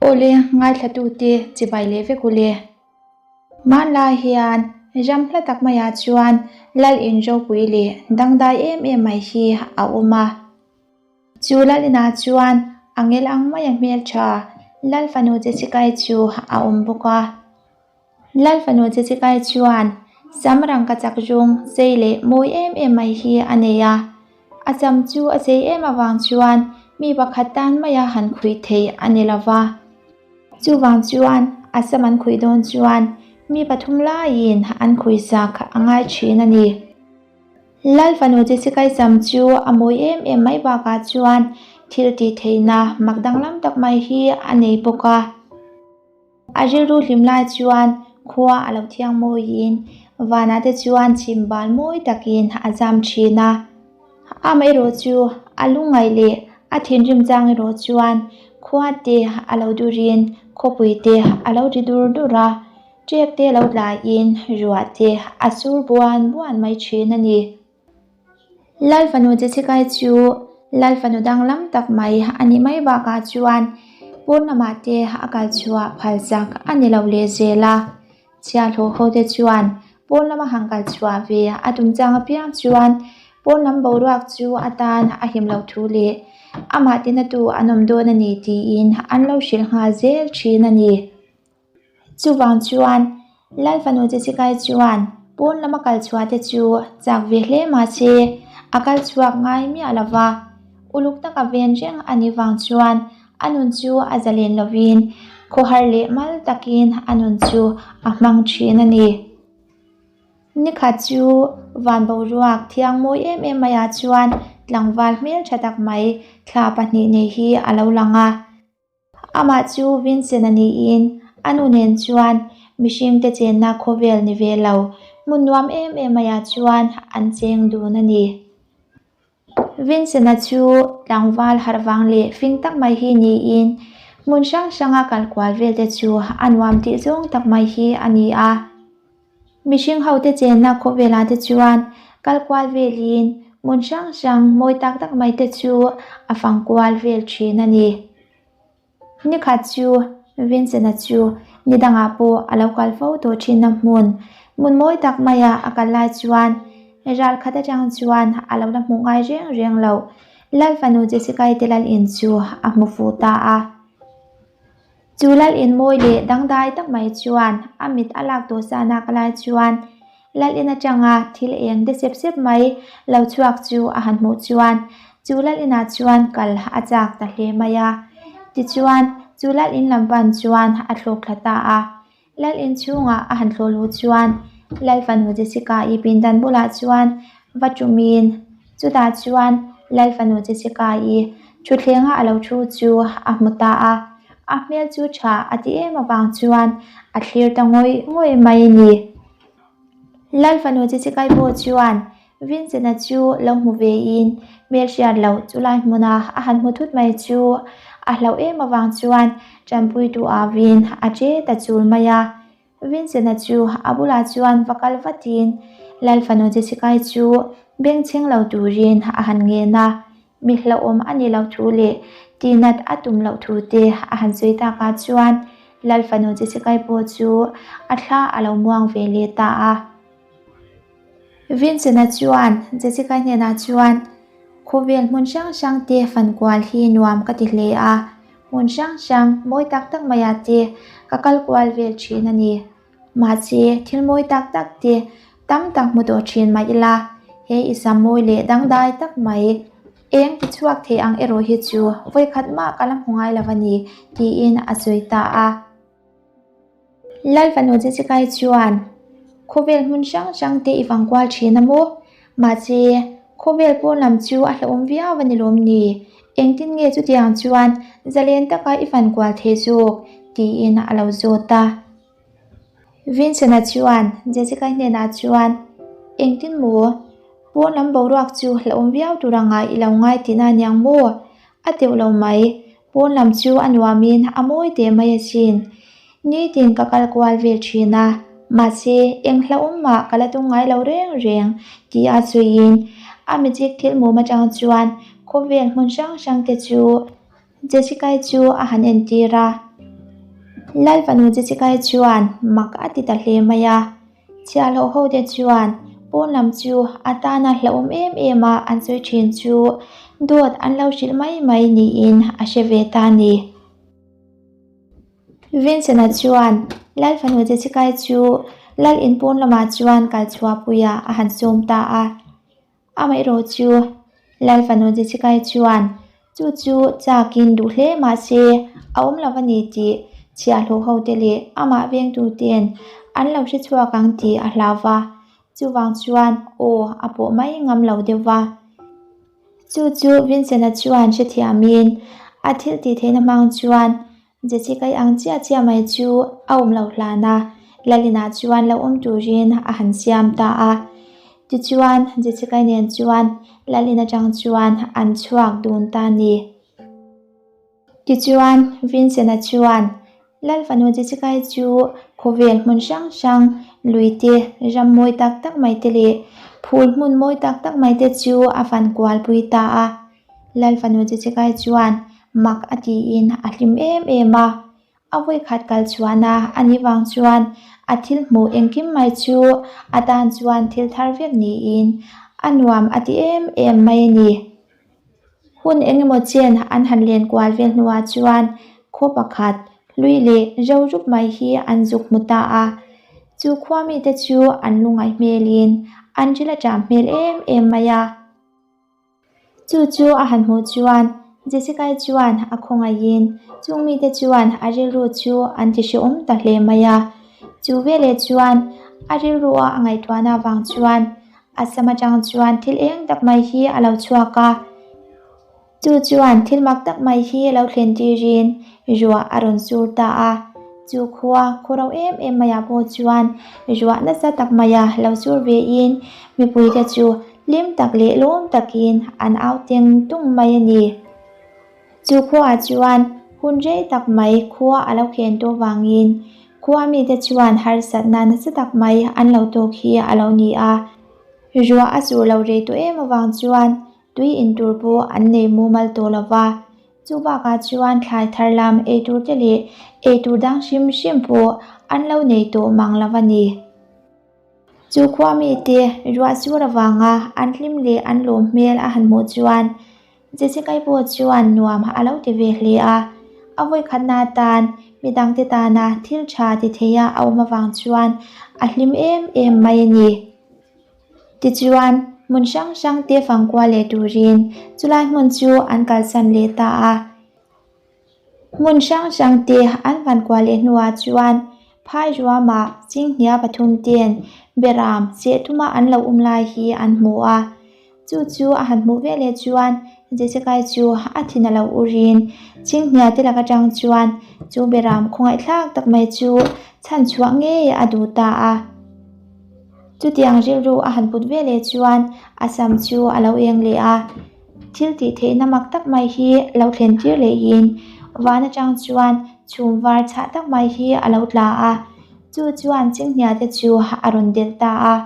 Awle, ngaithlatute chibai leh vek ule. Hmanlai hian ram hla tak maiah chuan Lal in ropui leh dangdai em em mai hi a awm a. Chu Lal inah chuan a ngel ang maia hmeltha Lal fanu Jessica-i chu a awm bawk a. Lal fanu Jessica-i chuan sam rangka chak rawng sei leh mawi em em mai hi a nei a. A sam chu a sei em avang chuan mi pakhat tan maia han khuih thei a ni lo va. Chuvang chuan a sam an khuih dawn chuan mi pathum laiin an khuih sak a ngai thin a ni. Lal fanu Jessica-i sam chu a mawi em em mai bakah chuan thil tih theihna mak danglam tak mai hi a nei bawk a. A rilru hlim lai chuan khua a lo thiang mawiin vanah te chuan chhim bal mawi takin a zam thin a. Amaherawh chu a lungngaih leh a thinrim chang erawh chuan khua te a lo durin khawpui te a lo ri dur dur a, ṭek te lo tlaiin ruah te a sur buan buan mai thin a ni. Lal fanu Jessica-i chu Lal fanu danglam tak mai a nih mai bakah chuan pawn lamah te a kal chhuah phal chak a ni lo leh zel a. Chhiahhlawh ho te chuan pawn lama han kal chhuah ve a tum chang apiang chuan pawn lam boruak chu a tan a him loh thu leh amah tinatu an awm dawn a ni tiin an lo hrilh nghal zel thin a ni. Chuvang chuan Lal fanu Jessica-i chuan pawn lama kal chhuah te chu chak ve hle mahse a kal chhuak ngai miah lo va, uluk taka ven reng a nih vang chuan a nun chu a zalen lovin khawhar leh mal takin a nun chu a hmang thin a ni. Nikhat chu van boruak thiang mawi em em maiah chuan tlangval hmeltha tak mai thla pahnih nei hi a lo lang a. Amah chu Vincent a niin a nu nen chuan mihringte chenna khawvel ni ve lo hmun nuam em em maiah chuan an cheng dun a ni. Vincent-a chu tlangval harh vang leh fing tak mai hi niin hmun hrang hranga kal kual vel te chu a nuam tih zawng tak mai hi a ni a. Mihring hote chenna khawvelah te chuan kal kual velin hmun hrang hrang mawi tak tak mai te chu a fang kual vel thin a ni. Nikhat chu Vincent-a chu ni dangah pawh a lo kal fo tawh thinna hmun hmun mawi tak maia a kal lai chuan ral khat atang chuan a lo la hmuh ngai reng reng loh Lal fanu Jessica-i te lal in chu a hmu fuh ta a. Chu lal in mawi leh dangdai tak mai chuan a mit a lak tawh sa nak lai chuan lal in atanga thil eng de sep sep mai lo chhuak chu a han hmuh chuan chu lal inah chuan kal a chak ta hle mai a. Tichuan chu lal in lam pan chuan a thlawk thla ta a. Lal in chhungah a han thlawh luh chuan Lal fanu Jessica-i pindan bulah chuan va tumin chutah chuan Lal fanu Jessica-i thuthlenga a lo thu chu a hmu ta a, a hmel chu tha a ti em avang chuan a thlir ta ngawih ngawih mai a ni. Lal fanu Jessica-i pawh chuan Vincent-a chu lo hmu vein hmelhriat loh chu lai hmuna a han hmu thut mai chu a hlauh em avang chuan tanpuitu avin a che ta chul mai a. Vincent-a chu a bulah chuan va kal vatin Lal fanu Jessica-i chu bengchheng lo turin a han ngen a, mi hlauhawm a ni loh thu leh tihnat a tum loh thu te a han sawi takah chuan Lal fanu Jessica-i pawh chu a thla a lo muang ve leh ta a. Vincent-a chuan Jessica hnenah chuan, Khawvel hmun hrang hrang te fan kual hi nuam ka ti hle a, hmun hrang hrang mawi tak tak maiah te ka kal kual vel thin a ni. Mahse, thil mawi tak tak te tam tak hmu tawh thin mah ila, he i sam mawi leh dangdai tak mai eng ti chhuak thei ang erawh hi chu vawikhat mah ka la hmu ngai lo a ni, tiin a sawi ta a. Lal fanu Jessica-i chuan, Khawvel hmun hrang hrang te i vang kual thin a maw? Mahse, khawvel pawn lam chu a hlauhawm viau a ni lawm ni? Engtin nge chutiang chuan zalen taka i fan kual thei zawk? tiin a lo zawt a. Vincent-a chuan Jessica-i hnenah chuan, Engtin maw? Pawn lam boruak chu hlauhawm viau tur anga i lo ngai tihna aniang maw? A teuh lo mai. Pawn lam chu a nuamin a mawi teh mai asin. Nitin ka kal kual vel thin a, mahse eng hlauhawm mah ka la tum ngai lo reng reng tih a sawiin a magic thil mum atang chuan khawvel hmun hrang hrang te chu Jessica-i chu a han entir a. Lal fanu Jessica-i chuan mak a ti ta hle mai a, chhiahhlawh ho te chuan pawn lam chu a tana hlauhawm em em a an sawi thin chu dawt an lo hrilh mai mai niin a hre ve ta a ni. Vincent-a chuan Lal fanu Jessica-i chu Lal in pawn lamah chuan kal chhuahpuiah a han sawm ta a. Amaherawh chu Lal fanu Jessica-i chuan chu chu chakin duh hle mah se a awm lo a ni tih chhiahhlawh hote leh amah vengtuten an lo hre chhuak ang tih a hlau va, chuvang chuan aw a pawh mai ngam lo deuh va. Chu chu Vincent-a chuan hrethiamin a thil tih theihna hmang chuan Jessica-i ang chiah chiah mai chu a awm lo hlan a, Lalina chuan lo awm turin a han siam ta a. Tichuan, Jessica-i nen chuan Lalin atang chuan an chhuak dun ta a ni. Tichuan, Vincent-a chuan Lal fanu Jessica-i chu khawvel hmun hrang hrang, lui te, ram mawi tak tak mai te leh phul hmun mawi tak tak mai te chu a fan kual pui ta a. Lal fanu Jessica-i chuan mak a tiin a hlim em em a, a vawikhat kal chhuahna a nih vang chuan a thil hmuh engkim mai chu a tan chuan thil thar vek niin a nuam a ti em em mai a ni. Hun eng emaw chen an han len kual vel hnuah chuan khaw pakhat hlui leh ro rup mai hi an zuk hmu ta a, chu khua mite chu an lungaih hmelin an ril a ṭam hmel em em mai a. Chu chu a han hmuh chuan Jessica-i chuan a khawngaihin chung mite chuan a rilru chu an ti hrehawm ta hle mai a. Chu veleh chuan a rilrua a ngaihtuahna avang chuan a sam atang chuan thil eng tak mai hi a lo chhuak a. Chu chuan thil mak tak mai hi lo thlen tirin ruah a rawn sur ta a. Chu khua khaw ro em em maiah pawh chuan ruah nasa tak maia lo sur vein mipuite chu Hlim tak leh lawm takin an au teng tung mai a ni. Chu khuaah chuan hun rei tak mai khua a lo khen tawh vangin khua mite chuan harsatna nasa tak mai an lo tawk hi a lo ni a. Ruah a sur lo rei tawh em avang chuan tui in tur pawh an nei mumal tawh lo va. Chu bakah chuan thlai thar lam ei tur te leh ei tur dang hrim hrim pawh an lo nei tawh mang lo a ni. Chu khua mite ruah sur avanga an hlim leh an lawm hmel a han hmuh chuan Jessica-i pawh chuan nuam a lo ti ve hle a. A vawikhatna atan midangte tana thil tha ti theia a awm avang chuan a hlim em em mai a ni. Tichuan, hmun hrang hrangte fangkua leh turin chulai hmun chu an kalsan leh ta a. Hmun hrang hrang te an van kuah leh hnuah chuan phai ruamah chinghnia pathum ten beram cheh tuma an lo um lai hi an hmu a. Chu chu a han hmuh veleh chuan Jessica-i chu a thin a lo urin chinghnia te lak atang chuan chu beram khawngaihthlak tak mai chu chhan chhuah ngei a duh ta a. Chutiang rilru a han put veleh chuan a sam chu a lo eng leh a. Thil tih theihna mak tak mai hi lo thlen tir lehin van atang chuan chhum var chhah tak mai hi a lo tla a, chu chuan chinghnia te chu a rawn delh ta a,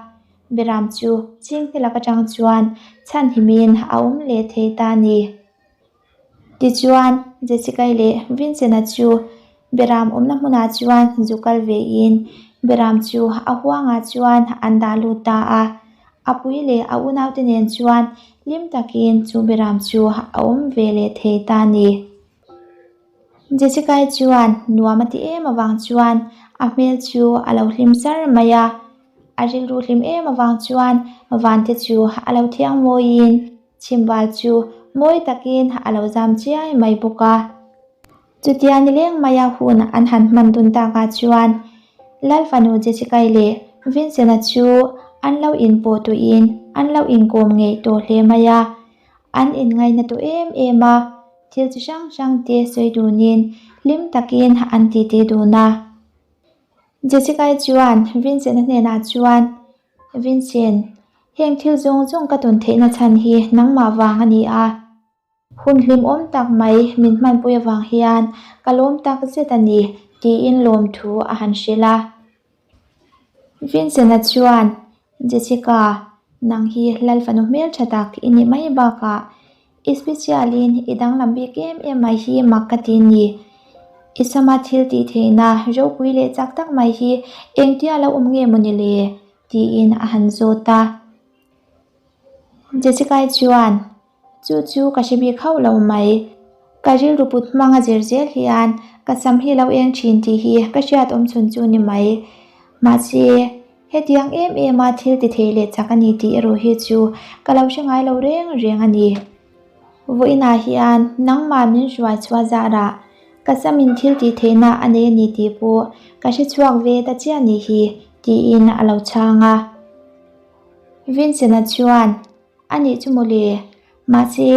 Beram chu chinghne lak atang chuan chhanhimin a awm leh thei ta a ni. Tichuan, Jessica-i leh Vincent-a chu Beram awmna hmunah chuan zu kal vein Beram chu a huangah chuan an dah lut ta a. A pui leh a unaute nen chuan hlim takin chu Beram chu a awm ve leh thei ta a ni. Jessica-i chuan nuam a ti em avang chuan a hmel chu a lo hlim sar mai a. A rilru hlim em avang chuan vante chu a lo thiang mawiin Chhimbal chu mawi takin a lo zam chiai mai bawk a. Chutia nileng maia hun an han hman dun takah chuan Lal fanu Jessica-i leh Vincent-a chu an lo inpawh tuiin an lo inkawm ngeih tawh hle mai a. An inngaihna tawh em em a, thil chi hrang hrang te sawi dunin hlim takin an titi dun a. Jessica-i chuan Vincent-a hnenah chuan, Vincent, heng thil zawng zawng ka tawn theihna chhan hi nangmah vang a ni a. Hun hlimawm tak mai min hmanpui avang hian ka lawm tak zet a ni, tiin lawmthu a han hrilh a. Vincent-a chuan, Jessica, nang hi Lal fanu hmeltha tak i nih mai bakah i special-in i danglam bik em em mai hi mak ka ti ni. I sama thil tih theihna ropui leh chak tak mai hi engtia lo awm nge maw ni le? tiin a han zawt a. Jessica-i chuan, Chu chu ka hre bik hauh lo mai. Ka rilru put hmang a zir zel hian ka sam hi lo eng thin tih hi ka hriat awm chhun chu ni mai. Mahse, hetiang em em a thil ti thei leh chak a ni tih erawh hi chu ka lo hre ngai lo reng reng a ni. Vawiinah hian nangmah min hruai chhuah zarah ka samin thil tih theihna a nei a ni tih pawh ka hre chhuak ve ta chiah a nih hi, tiin a lo chhang a. Vincent-a chuan, A nih chu mawle, mahse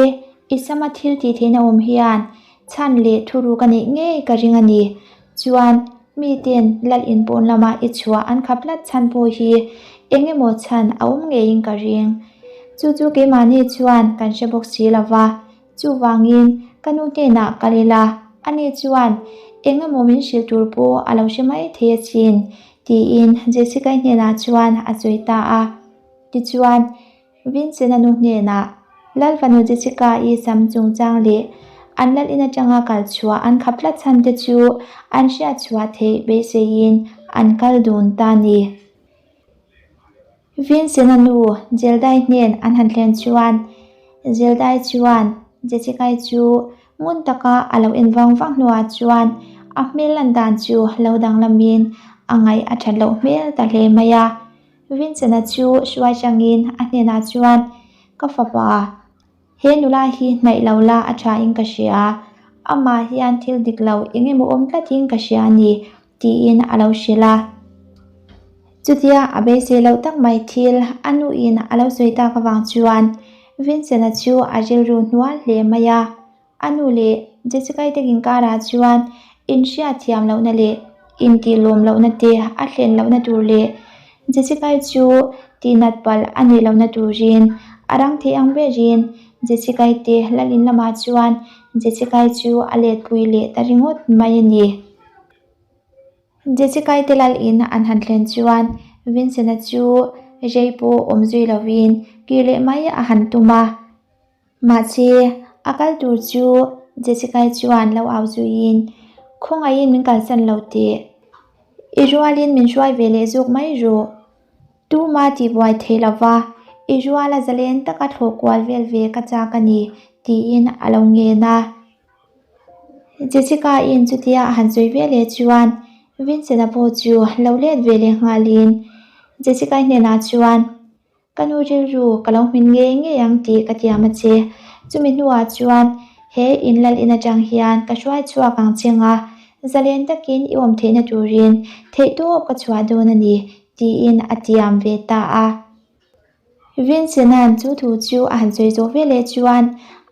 i sama thil tih theihna awm hian chhan leh thuruk a neih ngei ka ring a ni. Chuan miten lal inpawn lama i chhuah an khap hlat chhan pawh hi eng emaw chhan a awm ngeiin ka ring. Chu chu keimahni chuan kan hre bawk si lo va, chuvangin ka nu hnenah kal ila, ani chuan eng emaw min hrilh tur pawh a lo hre mai thei asin, tiin Jessica-i hnenah chuan a sawi ta a. Tichuan, Vincent-a nu hnenah Lal fanu Jessica-i sam chungchang leh an lal in atanga kal chhuah an khap tlat chhan te chu an hriat chhuah theih beiseiin an kal dun ta a ni. Vincent-a nu Zeldai hnen an han thlen chuan Zeldai chuan Jessica-i chu ngun taka a lo en vang vang hnuah chuan a hmel lan dan chu lo danglamin a ngaih a that loh hmel ta hle mai a. Vincent-a chu hruai changin a hnenah chuan, Ka fapa, he nula hi hnaih lo la a thain ka hria, amah hian thil dik lo eng emaw awm tlatin ka hria a ni, tiin a lo hrilh a. Chutia a beisei loh tak mai thil a nuin a lo sawi tak avang chuan Vincent-a chu a rilru hnual hle mai a. A nu leh Jessica-i te inkarah chuan inhriat thiam lohna leh intih lawm lohna te a thlen lohna tur leh Jessica-i chu tihnat palh a nih lohna turin a rang thei ang berin Jessica-i te lalin lamah chuan Jessica-i chu a letpui leh ta ringawt mai a ni. Jessica-i te lalin an han thlen chuan Vincent-a chu rei pawh awm zui lovin kir leh mai a han tum a. Mahse, a kal tur chu Jessica-i chuan lo au zuiin, Khawngaihin min kalsan lo teh. I rualin min hruai ve leh zawk mai rawh. Tuma tihbuai thei lova, i ruala zalen taka thlawh kual vel ve ka chak a ni, tiin a lo ngen a. Jessica-in chutia a han sawi ve leh chuan Vincent-a pawh chu lo let ve leh nghalin Jessica-i hnenah chuan, Ka nu rilru ka lo hmin ngei ngei ang tih ka tiam a che. Chumi hnuah chuan he in lal in atang hian ka hruai chhuak ang che nga, zalen takin i awm theihna turin theihtawp ka chhuah dawn a ni, tiin a tiam ve ta a. Vincent-a'n chu thu chu a han sawi zawh veleh chuan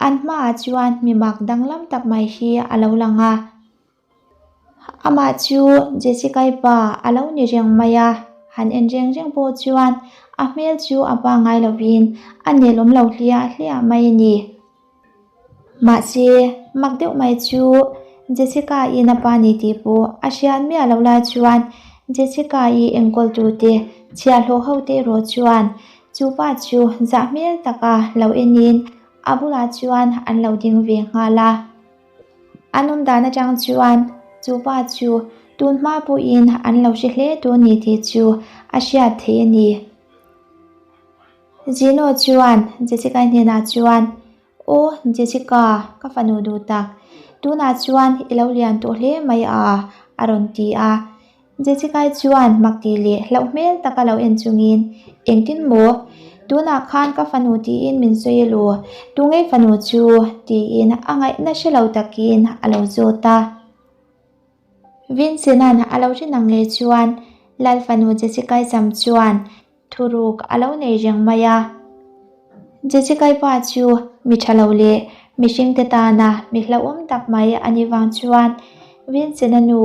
an hmaah chuan mi mak danglam tak mai hi a lo lang a. Amah chu Jessica-i pa a lo ni reng mai a, han en reng reng pawh chuan a hmel chu a pa ngai lovin a nelawm lo hliah hliah mai a ni. Mahse, mak deuh mai chu Jessica-i'n a pa ni tih pawh a hriat miah loh lai chuan Jessica-i enkawltute chhiahhlawh hote erawh chuan chu pa chu zah hmel taka lo enin a bulah chuan an lo ding ve nghal a. An awm dan atang chuan chu pa chu tun hma pawhin an lo hre hle tawh a ni tih chu a hriat theih a ni. Gino chuan Jessica-i hnenah chuan, Aw Jessica, ka fanu duh tak, tunah chuan i lo lian tawh hle mai a, a rawn ti a. Jessica-i chuan mak tih leh hlauh hmel taka lo en chungin, Engtin maw? Tunah khan ka fanu tiin min sawi elo? Tunge fanu chu? tiin a ngaihna hre lo takin a lo zawt a. Vincent-a'n a lo rin ang ngei chuan Lal fanu Jessica-i sam chuan Thuruk a lo nei reng mai a. Jessica-i pa chu mi tha lo leh mihringte tana mi hlauhawm tak mai a nih vang chuan Vincent-a nu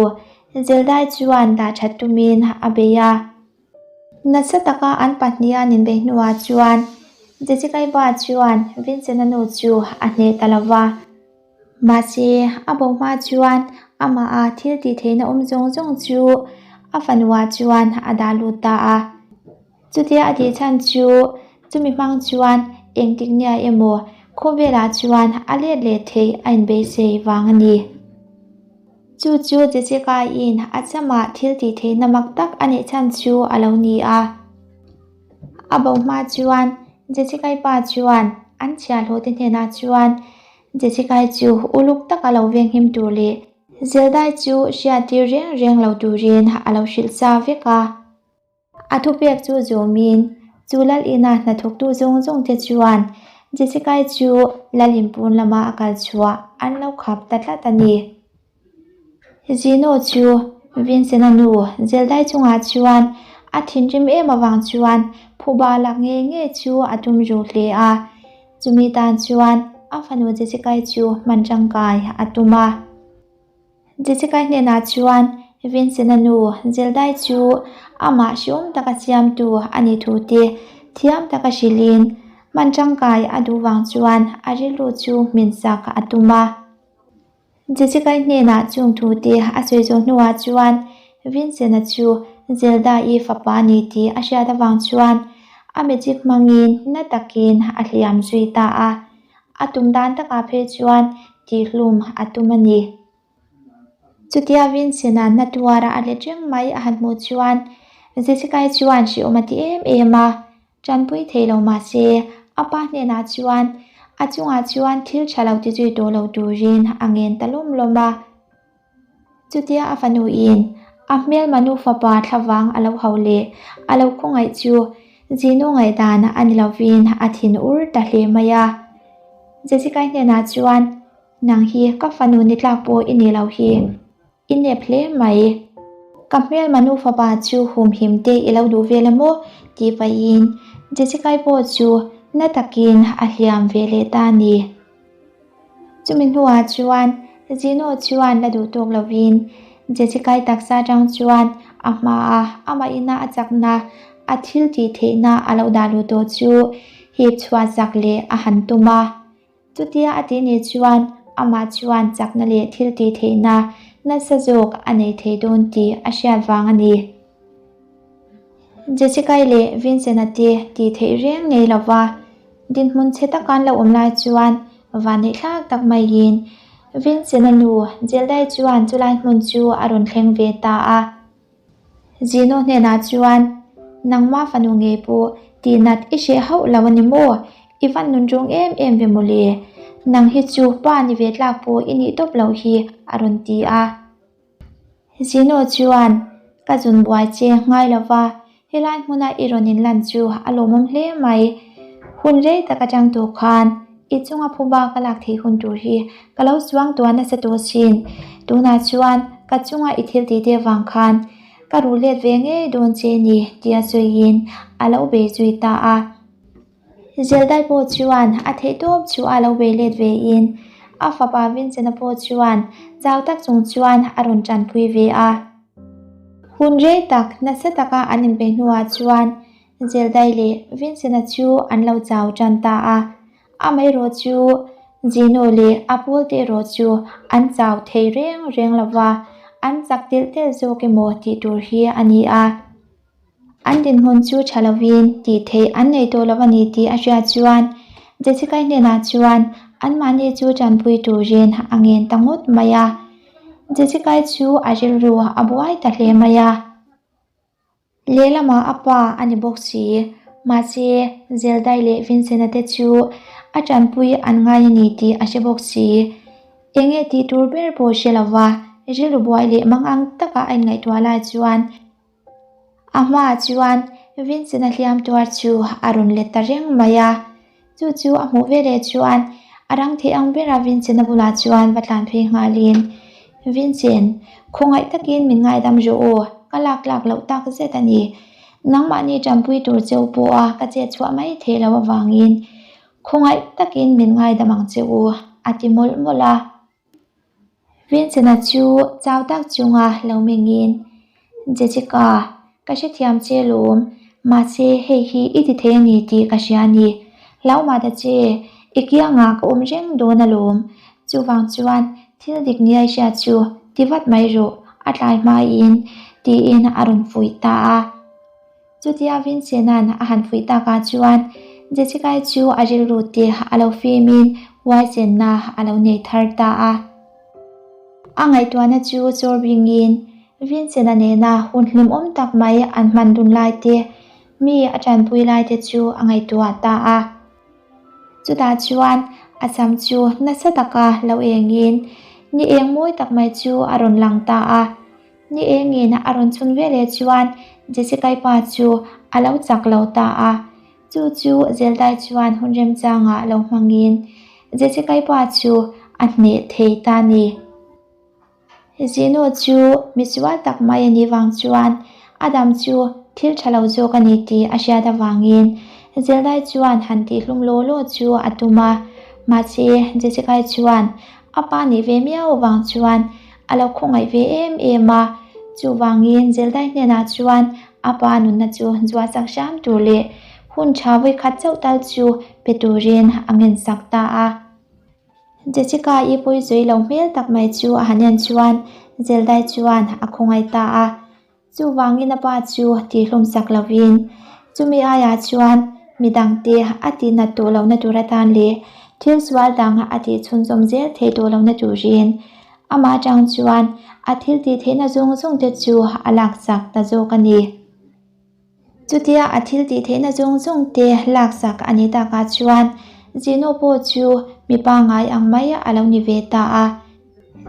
Zeldai chuan dah that tumin a bei a. Nasa taka an pahniha an inbeih hnuah chuan Jessica-i pa chuan Vincent-a nu chu a hneh ta lo va. Mahse, a bo hma chuan amaha thil tih theihna awm zawng zawng chu a fanuah chuan a dah lut ta a. Chutia a tih chhan chu chumi hmang chuan engtik nia emaw khawvelah chuan a let leh theih a inbeisei vang a ni. Chu chu Jessica-in a chamah thil tih theihna mak tak a neih chhan chu a lo ni a. A bo hma chuan Jessica-i pa chuan an chhiahhlawhte hnenah chuan Jessica-i chu uluk taka lo venghim tur leh Zeldai chu hriattir reng reng lo turin a lo hrilh sa vek a. A thupek chu zawmin chu lal ina hnathawktu zawng zawng te chuan Jessica-i chu lal inpun lama a kal chhuah an lo khap ta tlat a ni. Zino chu Vincent-a nu Zeldai chungah chuan a thinrim em avang chuan phuba lak ngei ngei chu a tum ru hle a, chumi tan chuan a fanu Jessica-i chu hman tangkai a tum a. Jessica hnenah chuan Vincent-a nu Zeldai chu amah hriawm taka siamtu a nih thu te thiam taka hrilhin hman tangkai a duh vang chuan a rilru chu hmin sak a tum a. Jessica hnenah chung thu te a sawi zawh hnuah chuan Vincent-a chu Zelda-i fapa a ni tih a hriat avang chuan a magic hmangin na takin a hliam zui ta a. A tum dan takah phei chuan tihhlum a tum a ni. Chutia Vincent-a na tuara a let reng mai a han hmuh chuan Jessica-i chuan hriawm a ti em em a, tanpui thei lo mah se a pa hnenah chuan a chungah chuan thil tha lo ti zui tawh lo turin a ngen ta lawm lawm a. Chutia a fanuin a hmelma nu fapa thlavang a lo hau leh a lo khawngaih chu Zinu ngaihdan a ni lovin a thin ur ta hle mai a. Jessica-i hnenah chuan, Nang hi ka fanu ni tlak pawh i ni lo hi, i nep hle mai. Ka hmelma nu fapa chu humhim te i lo duh vel emaw tih pahin Jessica-i pawh chu na takin a hliam ve leh ta a ni. Chumi hnuah chuan Zino chuan la duh tawk lovin Jessica-i taksa atang chuan a hmaa amah ina a chakna, a thil tih theihna a lo dah luh tawh chu hip chhuah chak leh a han tum a. Chutia a tih nih chuan amah chuan chakna leh thil tih theihna nasa zawk a nei thei dawn tih a hriat vang a ni. Jessica-i leh Vincent-a te tih theih reng nei lova dinhmun chhe taka an lo awm lai chuan vanneih thlak tak maiin Vincent-a nu Zeldai chuan chulai hmun chu a rawn thleng ve ta a. Zino hnenah chuan, Nangma fanu ngei pawh tihnat i hreh hauh lo a ni maw? I van nunrung em em ve mawle. Nang hi chu pa ni ve tlak pawh i nih tawp loh hi a rawn ti a. Zino chuan, Ka zun buai che ngai lo va, helai hmuna i rawn inlan chu a lawmawm hle mai. Hun rei tak atang tawh khan i chunga phuba ka lak theih hun tur hi ka lo chuang tuah nasa tawh sin. Tunah chuan ka chunga i thil tih te vang khan ka ruh let ve ngei dawn che ni tia sawiin a lo bei zui ta a. Zeldai pawh chuan a theihtawp chu a lo bei let ve in a fapa Vincent-a pawh chuan chau tak chung chuan a rawn tanpui ve a. Hun rei tak nasa taka an inbeih hnuah chuan Zeldai leh Vincent-a chu an lo chau tan ta a, amaherawh chu Gino leh a pawlte erawh chu an chau thei reng reng lo va, an chak telh telh zawk emaw tih tur hi a ni a. An dinhmun chu tha lovin tih theih an nei tawh lo a ni tih a hriat chuan Jessica-i hnenah chuan anmahni chu tanpui turin a ngen ta ngawt mai a. Jessica-i chu a rilru a buai ta hle mai a. Lehlamah a pa a ni bawk si. Mahse, Zeldai leh Vincent-a te chu a tanpui an ngai a ni tih a hre bawk si. Enge tih tur ber pawh hre lova rilru buai leh mangang taka a inngaihtuah lai chuan A hmaah chuan Vincent-a hliam tuar chu a rawn let ta reng mai a, chu chu a hmuh veleh chuan a rang thei ang bera Vincent-a bulah chuan va tlan phei nghalin, Vincent, khawngaih takin min ngaidam rawh aw, ka lak tlak loh tak zet a ni. Nangmahni tanpui tur cheu pawha ka chet chhuah mai theih loh avangin khawngaih takin min ngaidam ang che u, a ti mawlh mawlh a. Vincent-a chu chau tak chunga lo mengin, Jessica, ka hrethiam che lawm, mahse hei hi i ti thei a ni tih ka hria a ni. Hlauhmah ta che, i kiangah ka awm reng dawn alawm. Chuvang chuan thil dik nia i hriat chu ti vat mai rawh, a tlai hmain, tiin a rawn fuih ta a. Chutia Vincent-a'n a han fuih takah chuan Jessica-i chu a rilru te a lo fimin huaisenna a lo nei thar ta a. A ngaihtuahna chu chawr bingin Vincent-a nena hun hlimawm tak mai an hman dun lai te, mi a tanpui lai te chu a ngaihtuah ta a. Chutah chuan a sam chu nasa taka lo engin ni eng mawi tak mai chu a rawn lang ta a. Ni engin a rawn chhun veleh chuan Jessica-i pa chu a lo chak lo ta a. Chu chu Zeldai chuan hun remchangah lo hmangin Jessica-i pa chu a hneh thei ta ni. Zino chu misual tak mai a nih vang chuan Adam chu thil tha lo zawk a ni tih a hriat avangin Zeldai chuan han tihhlum law law chu a tum a. Mahse, Jessica-i chuan a pa nih ve miau avang chuan a lo khawngaih ve em em a. Chuvangin Zeldai hnenah chuan a pa nunna chu zuahsak hram tur leh hun tha vawikhat chauh tal chu pe turin a ngensak ta a. Jessica-i pawi zui lo hmel tak mai chu a han en chuan Zeldai chuan a khawngaih ta a. Chuvangin a pa chu tihhlum sak lovin chumi aiah chuan midangte a tihnat tawh lohna tur atan leh thil sual dang a tih chhunzawm zel theih tawh lohna turin amah atang chuan a thil tih theihna zawng zawng te chu a laksak ta zawk a ni. Chutia a thil tih theihna zawng zawng te laksak a nih takah chuan Zino pawh chu mi pangngai ang mai a lo ni ve ta a.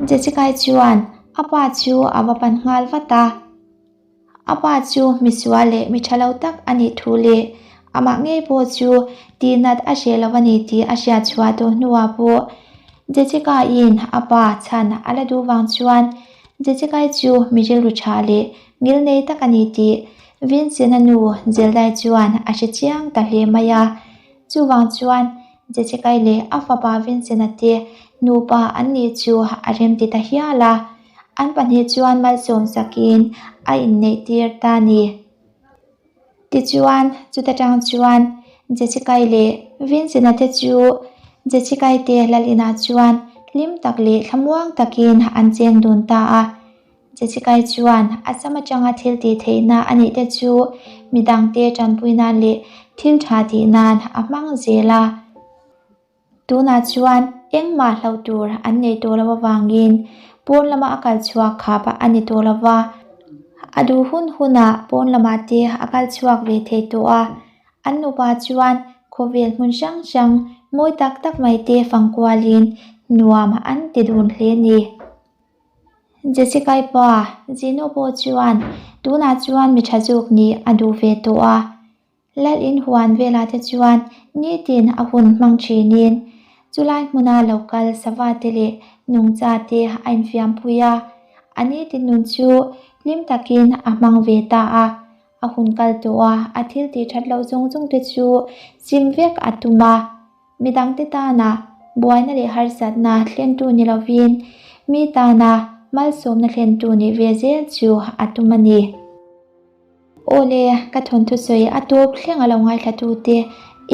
Jessica-i chuan a pa chu a va pan nghal vat a. A pa chu misual leh mi tha lo tak a nih thu leh amah ngei pawh chu tihnat a hreh lo a ni tih a hriat chhuah tawh hnuah pawh Jessica-i'n a pa chhan a la duh vang chuan Jessica-i chu mi rilru tha leh Ngilnei tak a ni tih Vincent-a nu Zeldai chuan a hre chiang ta hle mai a. Chuvang chuan Jessica-i leh a fapa Vincent-a te nupa an nih chu a remti ta hial a. An pahnih chuan malsawm sakin a inneih tir ta a ni. Tichuan, chuta tang chuan Jessica-i leh Vincent-a te chu Jessica-i te lal inah chuan hlim tak leh thlamuang takin an cheng dun ta a. Jessica-i chuan a sam atanga thil tih theihna a nih te chu midangte tanpui nan leh thil tha tih nan a hmang zel a. Tunah chuan engmah hlauh tur an nei tawh lo avangin pawn lama a kal chhuak khap a ni tawh lo va, a duh hun hunah pawn lamah te a kal chhuak ve thei tawh a. An nupa chuan khawvel hmun hrang hrang mawi tak tak mai te fang kualin nuam an ti dun hle a ni. Jessica-i pa Zino pawh chuan tunah chuan mi tha zawk nih a duh ve tawh a. Lal in huan velah te chuan nitin a hun hmang thinin chulai hmuna lo kal sava te leh nungcha te a infiampui a, a nitin nun chu hlim takin a hmang ve ta a. A hun kal tawh a, a thil tih that loh zawng zawng te chu sim vek a tum a. Midangte tana buaina leh harsatna thlentu ni lovin mi tana malsawmna thlentu nih ve zel chu a tum a ni. Aw le, ka thawnthu sawi a tawp thleng a lo ngaithlatute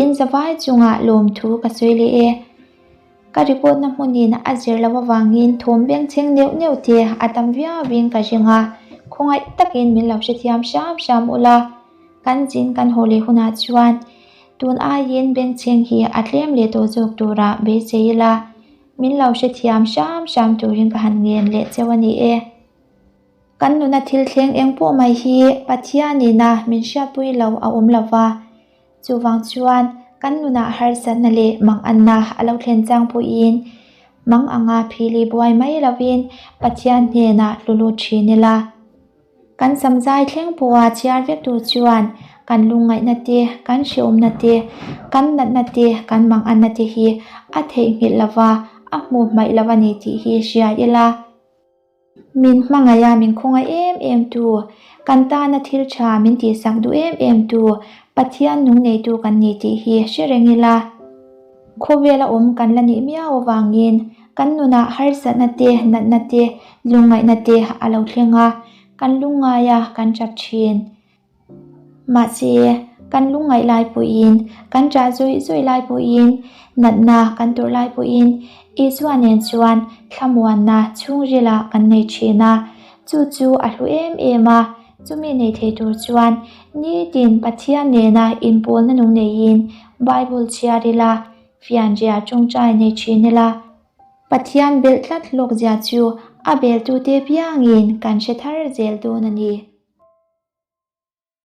in zavai chungah lawmthu ka sawi leh e. Ka record na hmunin a zir loh avangin thawm bengchheng neuh neuh te a tam viauin ka ring a, khawngaih takin min lo hrethiam hram hram ula. Kan zin kan haw leh hunah chuan tun aiin bengchheng hi a tlem leh tawh zawk tura beisei ila, min lo hrethiam hram hram turin ka han ngen leh cheu a ni e. Kan nuna thil thleng eng pawh mai hi Pathianina min hriatpui lo a awm lo va, chuvang chuan kan nunah harsatna leh manganna a lo thlen chang pawhin mang anga phili buai mai lovin Pathian hnenah hlu lut thin ila. Kan samzai thleng pawha chhiar vek tur chuan kan lungngaihna te, kan hrehawmna te, kan natna te, kan manganna te hi a theihnghilh lova, a hmuh hmaih lo a ni tih hi hria ila. Min hmangaih a, min khawngaih em em tu, kan tana thil tha min tihsak duh em em tu, Pathian nung neitu kan ni tih hi hre reng ila. Khawvela awm kan la nih miau avangin kan nunah harsatna te, natna te, lungngaihna te a lo thleng a, kan lungngai a, kan tap thin. Mahse, kan lungngaih lai pawhin, kan ṭah zawih zawih lai pawhin, natna kan tawrh lai pawhin Isua nen chuan thlamuanna chhungrilah kan nei ṭhin a, chu chu a hlu em em a. Chumi nei thei tur chuan nitin Pathian nena inpawlna nung neiin Bible chhiar ila, fianriah ṭawngṭai nei ṭhin ila. Pathian belh tlat hlawk zia chu A beltute piangin kan hre thar zel dawn a ni.